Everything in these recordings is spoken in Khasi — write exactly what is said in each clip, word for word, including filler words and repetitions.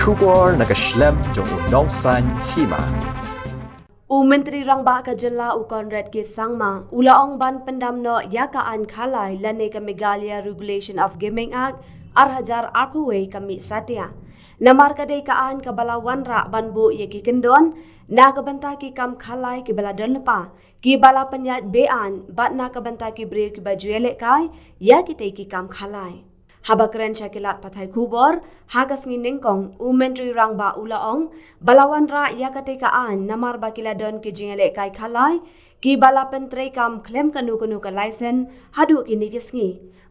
Khubor na ka shlem jong u nongsan hima. U Myntri Rangbah ka jylla u Conrad K Sangma u la ong ban pyndam noh ïa ka aiñ khalai lane ka Meghalaya Regulation of Gaming Act ar hajar arphew wei ka mih satia. Namar ka dei ka aiñ kaba la wanrah ban buh ïa ki kyndon na ka bynta ki kam khalai kiba la don lypa, kiba la pynïaid be-aiñ bad na ka bynta ki briew kiba ju ïalehkai ïa kitei ki kam khalai. Haba kren sha ki lad pathai khubor ha ka sngi nyngkong, u Myntri Rangbah u la ong ba la wanrah ïa katei ka aiñ namar ba ki la don ki jingïalehkai khalai kiba la pyntreikam khlem kano kano ka laisen haduh kine ki sngi,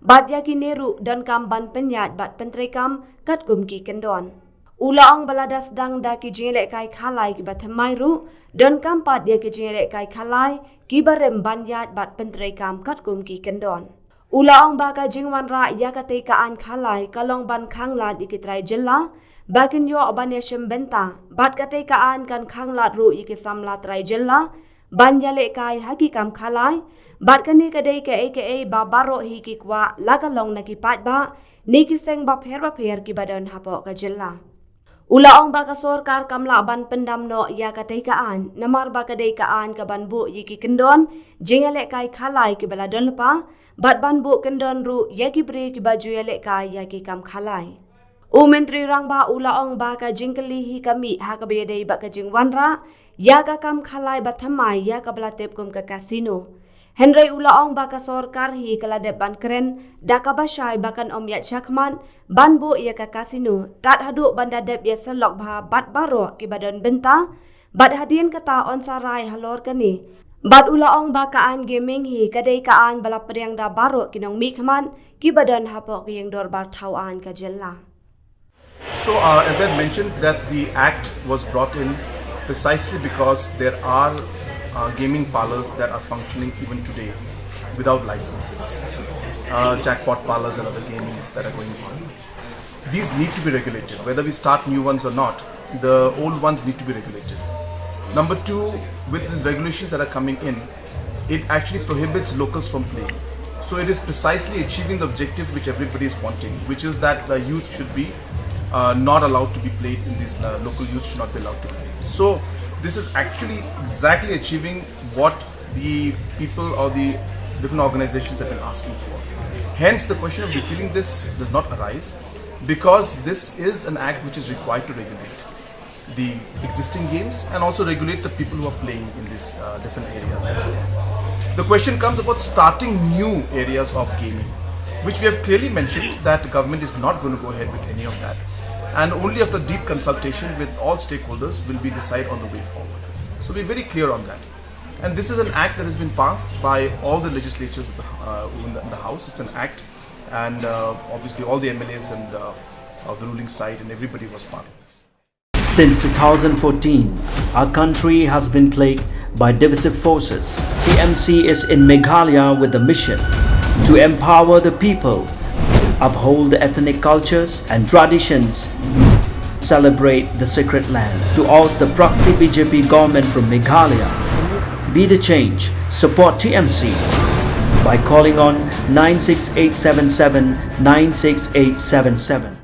bad ïa kine ruh donkam ban pynïaid bad pyntreikam katkum ki kyndon. U la ong ba lada sdang da ki jingïalehkai khalai kiba thymmai ruh, donkam pat ïa ki jingïalehkai khalai kiba rim ban ïaid bad pyntreikam katkum ki kyndon. U la ong ba ka jingwanrah ïa katei ka aiñ khalai ka long ban khanglad ïa ki trai jylla ba kin ïoh ban ïashim bynta, bad katei ka aiñ kan khanglad ruh ïa ki samla trai jylla ban ïalehkai ha ki kam khalai, bad kane ka dei kaei kaei ba baroh hi ki kwah, la ka long na ki paidbah ne ki seng bapher bapher kiba don hapoh ka jylla. U la ong ba ka sorkar kam lah ban pyndam noh ïa katei ka aiñ namar ba ka dei ka aiñ kaban buh ïa ki kyndon jingïalehkai khalai kiba la don lypa, bad ban buh kyndon ruh ïa ki briew kiba ju ïalehkai ïa ki kam khalai. U Myntri Rangbah u la ong ba ka jingkylli hi ka mih ha kaba ïadei bad ka jingwanrah ïa ka kam khalai ba thymmai ïa kaba la tip kum ka casino. Hynrei u la ong ba ka sorkar hi ka la dep ban kren da kaba shai ba kan ym ïaid shakhmat ban buh ïa ka casino tad haduh ban da dep ïasyllok bha bad baroh kiba don bynta, bad hadien kata yn sa rai halor kane. Bad u la ong ba ka aiñ gaming hi ka dei ka aiñ ba la pdiang da baroh ki nongmihkhmat kiba don hapoh ka ïing dorbar thaw aiñ ka jylla. So, uh, as I mentioned, that the act was brought in precisely because there are uh, gaming parlors that are functioning even today without licenses, uh, jackpot parlors and other gamings that are going on. These need to be regulated. Whether we start new ones or not, the old ones need to be regulated. Number two, with these regulations that are coming in, it actually prohibits locals from playing. So it is precisely achieving the objective which everybody is wanting, which is that the youth should be uh, not allowed to be played in these uh, local youth should not be allowed to play. So this is actually exactly achieving what the people or the different organizations have been asking for. Hence, the question of repealing this does not arise because this is an act which is required to regulate the existing games and also regulate the people who are playing in these uh, different areas. The question comes about starting new areas of gaming, which we have clearly mentioned that the government is not going to go ahead with any of that. And only after deep consultation with all stakeholders will we decide on the way forward. So we're very clear on that. And this is an act that has been passed by all the legislatures of the, uh, in, the, in the House. It's an act, and uh, obviously all the M L As and uh, of the ruling side and everybody was part of this. Since two thousand fourteen, our country has been plagued by divisive forces. T M C is in Meghalaya with the mission to empower the people, uphold the ethnic cultures and traditions, celebrate the sacred land. To oust the proxy B J P government from Meghalaya, be the change, support T M C by calling on nine six eight seven seven nine six eight seven seven.